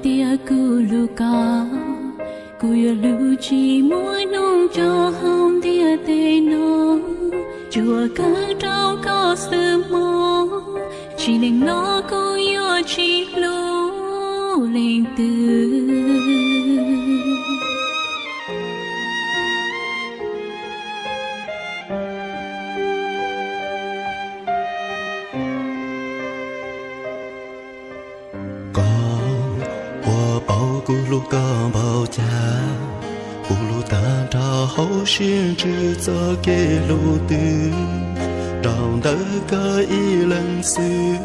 Tias kuv hlub koj, kuv yuav hlub tsis muaj hnub rau hauv ntiaj teb no, tsuas kawm rau koj xwb mog, tsis lees los kuv yuav tsis hlub leej twg. Koj puas paub kuv hlub koj npaum cas? Kuv hlub tag nrho hauv siab ntsws txoj kev hlub twg rau ntawm koj ib leeg xwb.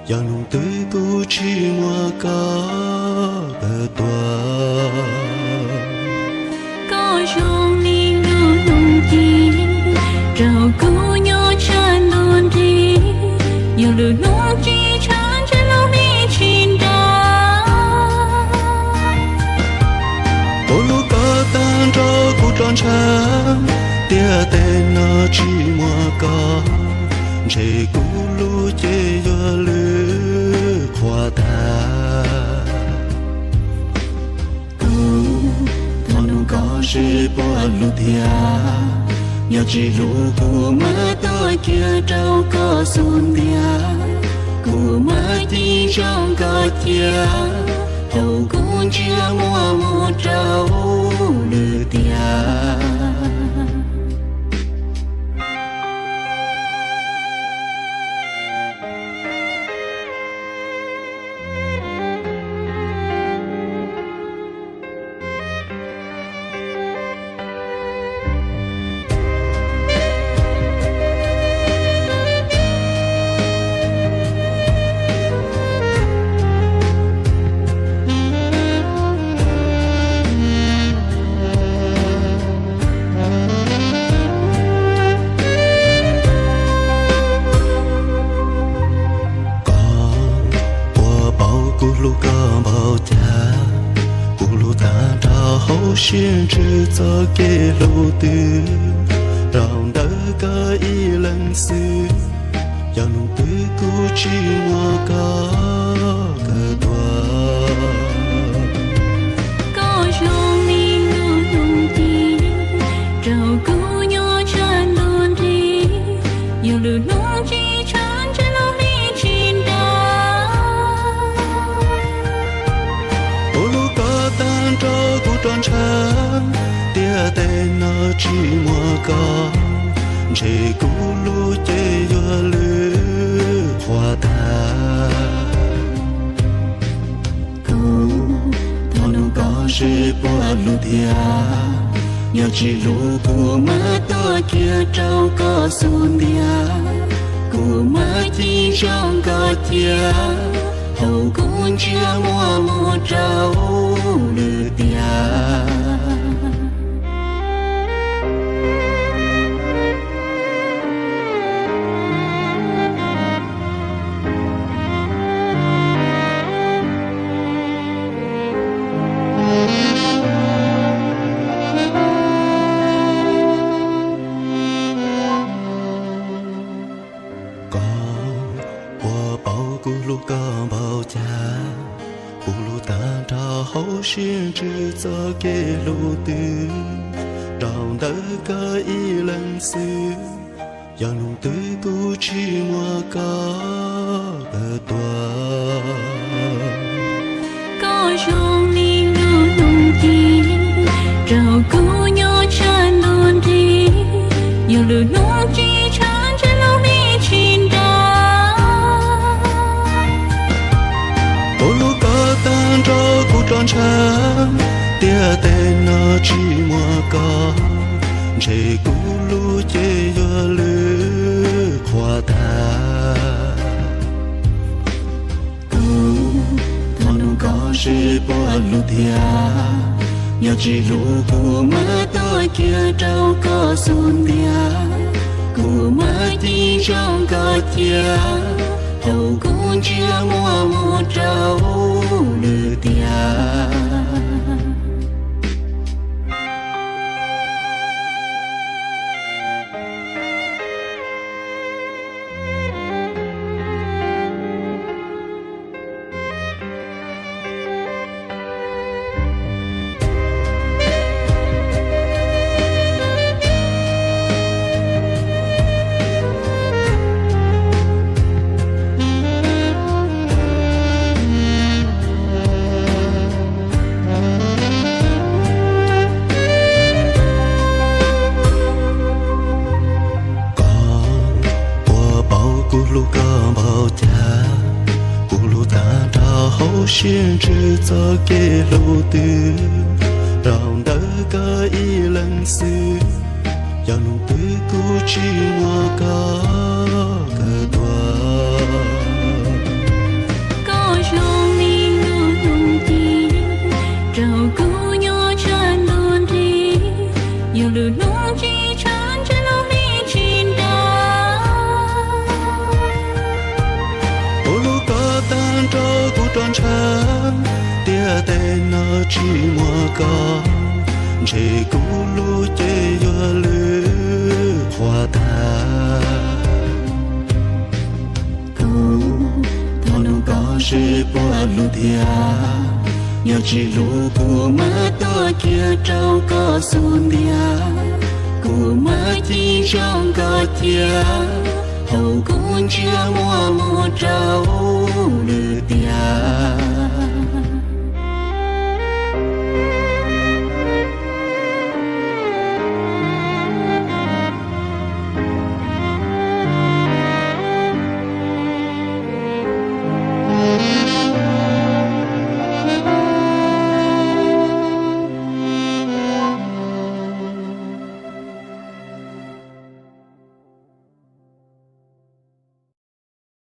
Yog hnub twg kuv tsis muaj koj kawm tuag, koj zoo li lub hnub ci rau kuv nyob tshaj ntuj nrig. Yog lub hnub tsis tshaj ntshe lub hli tsis nra. Kuv hlub koj tag nrho kuv tso ntshav, ntiaj teb no tsis muaj koj, ntshe kuv lub cev yuav lwj qhuav tag. Kuv thov nug koj seb puas hlub tiag, yog tsis hlub kuv mam tuag kiag rau koj xub ntiag. Kuv mam ci zoo koj cia, thaum kuv ntsia muaj mus rau lwm tiag. Koj puas paub kuv hlub koj npaum cas? Kuv hlub tag nrho hauv siab ntsws txoj kev hlub twg rau ntawm koj ib leeg xwb. Yog hnub twg kuv tsis muaj koj kawm tuag, koj zoo li lub hnub ci rau kuv nyob tshaj ntuj nrig. Yog lub hnub tsis tshaj ntshe lub hli tsis nra. Kuv hlub koj tag nrho kuv tso ntshav, ntiaj teb no tsis muaj koj, ntshe kuv lub cev yuav lwj qhuav tag. Kuv thov nug koj seb puas hlub tiag, yog tsis hlub kuv mam tuag kiag rau koj xub ntiag. Kuv mam ci zoo koj cia, thaum kuv ntsia muaj mus rau lwm tiag. Koj puas paub kuv hlub koj npaum cas? Kuv hlub tag nrho hauv siab ntsws txoj kev hlub twg rau ntawm koj ib leeg xwb. Yog hnub twg kuv tsis muaj koj kawm tuag, koj zoo li lub hnub ci rau kuv nyob tshaj ntuj nrig. Yog lub hnub tsis tshaj ntshe lub hli tsis nra. Kuv hlub koj tag nrho kuv tso ntshav, ntiaj teb no tsis muaj koj, ntshe kuv lub cev yuav lwj qhuav tag. Kuv thov nug koj seb puas hlub tiag, yog tsis hlub kuv mam tuag kiag rau koj xub ntiag. Kuv mam ci zoo koj cia, thaum kuv ntsia muaj mus rau lwm tiag. Txoj kev hlub twg los ntawm koj ib leeg xwb, yog hnub twg kuv tsis muaj koj kawg tuag. Koj zoo li lub hmoov ci rau kuv nyob tshaj ntuj nrig, yog lub hmoov ci tshaj ntshe lub hli tsis nrag. Kuv hlub koj tag nrho kuv rov ntshaw, tiam tej no tsis muaj koj, ntshe kuv lub cev yuav lwj qhuav tag. Kuv thov nug koj seb puas hlub thiab, yog tsis hlub kuv mam tuaj kiag rau koj xub ntiag, kuv mam ci zoo koj cia, hauv kuv ntsiab muaj muag rau lwm tiam.